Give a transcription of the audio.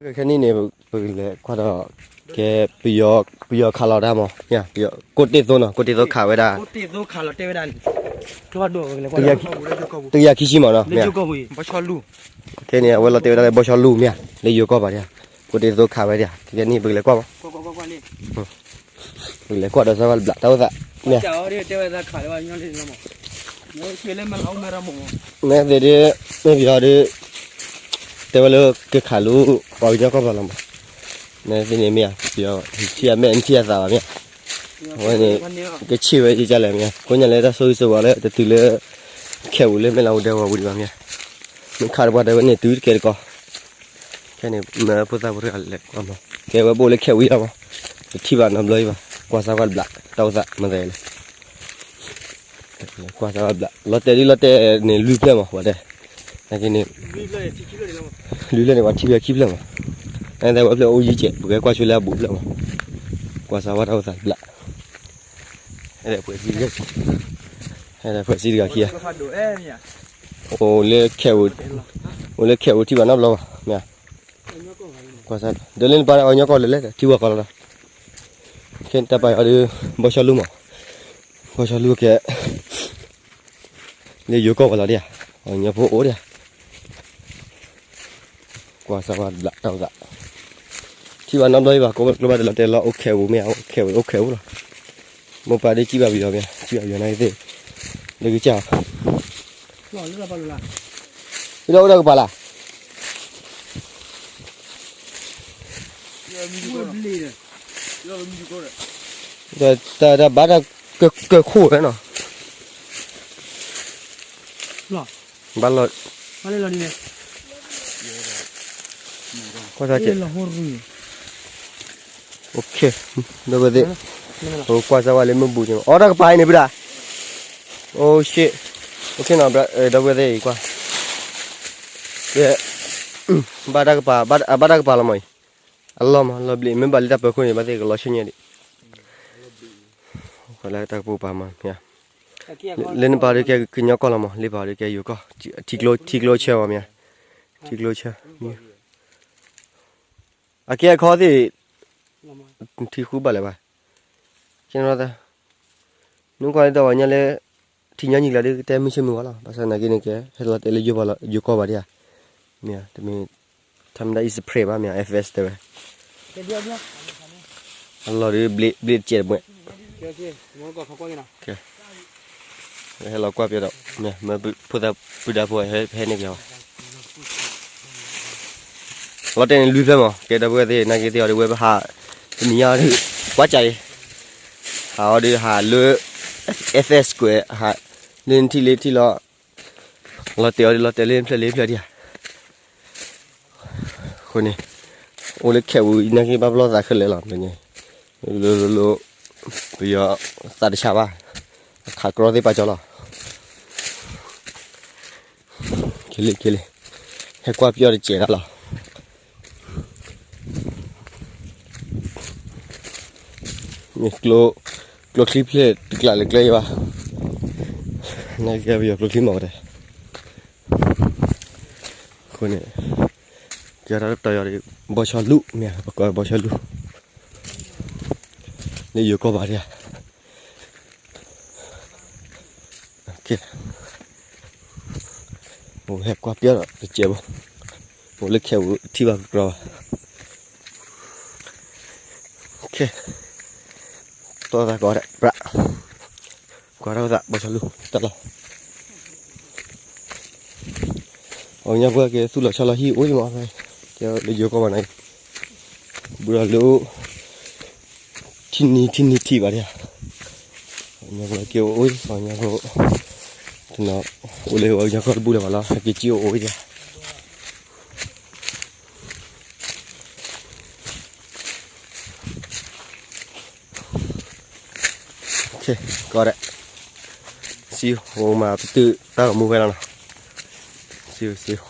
ခဲနံၣ်န့ၣ် ပကလဲၤကွၢ်ဒီး ကဲ ပယီၤခးလီၤတၢ်မး ကိၣ်တ့ၢ်သိနီၤ ကိၣ်တ့ၢ်သိခးဝဲဒၣ် တကယၤခံဆံမးနီၤ ခဲန့ၣ် အဝဲလီၤတဲာ်ဝဲဒၣ်လၢဘီဆီလူၢ်မ့ၢ်ဧါ လၢယိၤကီၢ်ပၤဒၣ် ကိၣ်တ့ၢ်သိခးဝဲဒၣ် ခဲနံၣ် ပကလဲၤကွၢ်မး ပကလဲၤကွၢ်ဒီးစၢ်ဝဲတဘျး တၢ်အိၣ်သးမ့ၢ်ဧါ မ့ၢ်သ့ၣ်ဒ် မ့ၢ်ပယီၤဒ် တဲဝဲလၢ ကခးလၢပှၤကညီကီၢ်ပၤလီၤမး မ့ၢ်သ့ၣ်န့ၣ်မ့ၢ်ဧါ ပယီၤ ထံၣ်အမဲာ် နထံၣ်အသးဘၣ်မ့ၢ်ဧါ အဝဲန့ၣ် ကဆ့ၣ်ဝဲကလဲၣ်မ့ၢ်ဧါ ကိးညါလၢတၢ်ဆိၣ်ဂ့ၤဆိၣ်ဝါလၢတတုၤလၢ ခဲဝံၤလၢမဲၢ်လးအူဒဲဝီၤဝံၤဒံးဘၣ်မ့ၢ်ဧါ မ့ၢ်ခးတပှၢ်တဲဝဲန့ၣ် တုၤတကဲတကီး ခဲန့ၣ် မ့ၢ်ဖိသၣ်ဖိတဂၤလဲၤကွၢ်မး ကဲဝဲပအိၣ်လၢခဲဝံၤလီၤမး ပထံၣ်ဘၣ်နီတဘျီအံၤဘၣ် ကွၢ်စၢ်ကွၢ်တဘျး တၢ်အိၣ်သးမၤသးလဲၣ် ကွၢ်စၢ်ကွၢ်တဘျး လီၤတဲာ်ဒ်လီၤတဲာ်န့ၣ် လွံၢ်ဖျၢၣ်မး ပှၤတဲ နာ်က့န့ၣ် လွံၢ်ဖျၢၣ်န့ၣ် ပှၤထံၣ်ဝဲခံဖျၢၣ်မး အဲၣ်ဒိးဝဲဖျၢၣ်အိၣ်ယံၤကဲး ပကဲကွၢ်ဆိလၢအဘူးဖျၢၣ်မး ကွၢ်စၢ်ကွၢ်တၢ်အိၣ်သးတဘျး အဲၣ်ဒိးဖှဲးစံ အဲၣ်ဒိးဖှဲးစံတဂၤခံဂၤ အိၣ်လၢခဲဝံၤ အိၣ်လၢခဲဝံၤထံၣ်ဘၣ်နီတဘျီဘၣ် မ့ၢ် ကွၢ်စၢ် ဒီးလၢနပၢ်အီၤညီကီၢ်လဲၤလဲၤ ထံဝီၤကီၢ်လီၤဒီး ခဲတၢ်ပာ်အီၤဒီး ဘီဆီလူၢ်မး ဘီဆီလူၢ်ကဲ လၢယိၤကီၢ်ပၤလီၤဒ်ဧါ အီၤညီဖိအိၣ်ဒ်ဧါ ကွၢ်စၢ်ဝဲတဘျးတၢ်အိၣ်သး ထံၣ်ဘၣ်နီတဘျီအံၤဘၣ် ကိးဘၣ်ကျိဘၣ်တလီၤတဲာ်လီၤ အိၣ်ခဲဝံၤမ့ၢ်ဧါ အိၣ်ခဲဝံၤ အိၣ်ခဲဝံၤလီၤ မိၢ်ပၢ်ဒ်ကံၣ်ဘၣ်ပယီၤမ့ၢ် ကံၣ်ဘၣ်ပယီၤနာ်က့သ့ၣ် လၢကစၢ် အိၣ်ဒီးအိၣ်ဒီးကပၤလၢ် တၢ်ဘၣ်တၢ်ကခိၣ်ဖဲနီၤ ဘၣ်လီၤ ကွၢ်စၢ်ကဲး ဒီပုၢ်ဝဲၢ်သ့ၣ် ကွၢ်စၢ်ဝဲလၢမ့ၢ်ဘူးကဲး အိၣ်တၢ်ကပၤအံၤန့ၣ် ပုၢ်ဒၣ် အိၣ်ရှ့ ဒီပုၢ်ဝဲၢ်သ့ၣ်အံၤကွၢ် ကဲ ဘၣ်တၢ်ကပၤ ဘၣ်တၢ်ကပၤလီၤမးအံၤ အလီၢ်မး လီၤဘျ့ မ့ၢ်ဘၣ်လၢတၢ်ပၢခိၣ်န့ၣ် ဘၣ်သ့ၣ်ကလီၤဆ့ၣ်ညါဒံး လၢတၢ်ကပၤမး မ့ၢ် လၢနပၢ်ဒ်ကဲကညီကီၢ်လီၤမး လၢပၢ်ဒ်ကဲယိၤကီၢ် ထံကျိ ထံကျိဆၢမး မ့ၢ် ထံကျိဆၢ အကဲအခီသ့ၣ် ထံဃုဘၣ်လၢၤဘၣ် ကဲနီၤ နကွၢ်လၢတၢ်ဝဲညါလၢ ထံညါနံၤကျါဒ်ကတဲမုၢ်ဆ့ၣ်မုၢ်ဝါလီၤ ဘၣ်ဆၣ်နာ်က့န့ၣ်ကဲ ဟဲလီၤတဲာ်လၢယိၤကီၢ်ပၤဒံးဧါ မ့ၢ် တမ့ၢ် ထါမတၤအံၤ spray ဘၣ် မ့ၢ် F S တဲဝဲ အလီၢ်ဒ် ဘျ့တစဲးတမှဲး ဟဲလီၤကွၢ်ပျီဒီး မ့ၢ်ဖိသၣ်ပုၢ်ဒါဖိဟဲန့ၢ်ပျီဘၣ် လီၤတဲာ်န့ၣ်လွံၢ်ဖျၢၣ်မး ကဲဒီပုၢ်ဝဲၢ်သ့ၣ် နာ်က့သ့ၣ်အီၤဒ်ဝဲပဟး တနံၤညါအီၤဒ် ကွၢ်ကၠးအံၤ ဟးအီၤဒ်ဟးလၢ F S square ဟး လၢနထံၣ်လၢထံၣ်လီၤ လီၤတဲာ်အီၤဒ်လီၤတဲာ်လၢဖျၢၣ်လၢဖျၢၣ်ဒံးဧါ အဃိန့ၣ် အိၣ်လၢခဲဝံၤနာ်က့ဘၣ်ပလီၢ်သးခဲလၢာ်လီၤ လိၤလိၤလိၤ ပယီၤသးတဆါဘၣ် အခးကြီသ့ၣ်ပာ်ကၠီလီၤ က့ၤလံ က့ၤလံ ဟဲကွၢ်ပျီတစဲးတၢ်လီၤ ကျိ ကျိချံဖျၢၣ်တကျးလၢကျဲယံၤဘၣ် နာ်က့ပယီၤကျိချံမးဝဲတဲ အဃိန့ၣ် ကဲတၢ်တပတီၢ်ယီၤဒ် ဘီဆီလူၢ် မ့ၢ်ပကိးဘီဆီလူၢ် လၢယိၤကီၢ်ပၤဒံးဧါ အိၣ်ဟဲကွၢ်ပျီဒီးတစဲးဘၣ် အိၣ်လၢခဲဝံၤထံၣ်ဘၣ်ကကြီဘၣ် တီၢ်သးကီးဒၣ် ပြး ကွၢ်ထီၣ်သးဘီဆီလူၢ်တၢ်လီၢ် ပှၤကညီဖိက့ၤသူၣ်လီၤဆီလီၤဟံၣ်အိၣ်အံၤမး ကဲလၢယိၤကီၢ်ဘၣ်န့ၣ် ဘူးဒီးလၢ ထံနံၤထံနံၤထံၣ်ဘၣ်ဒံးဧါ ပှၤကညီဖိက့ၤအိၣ်အံၤ ပှၤကညီဖိ တနီၤ အိၣ်လၢပှၤကညီကီၢ်တဘူၣ်လၢၤဘၣ်လီၤ ဟဲက့ၤက့ၤအိၣ်အိၣ်ဒံးဧါ ကီးဒဲး see you အိၣ်မးပတုာ်တၢ်ဂီၤမူဖဲလီၤနီၤ see you see you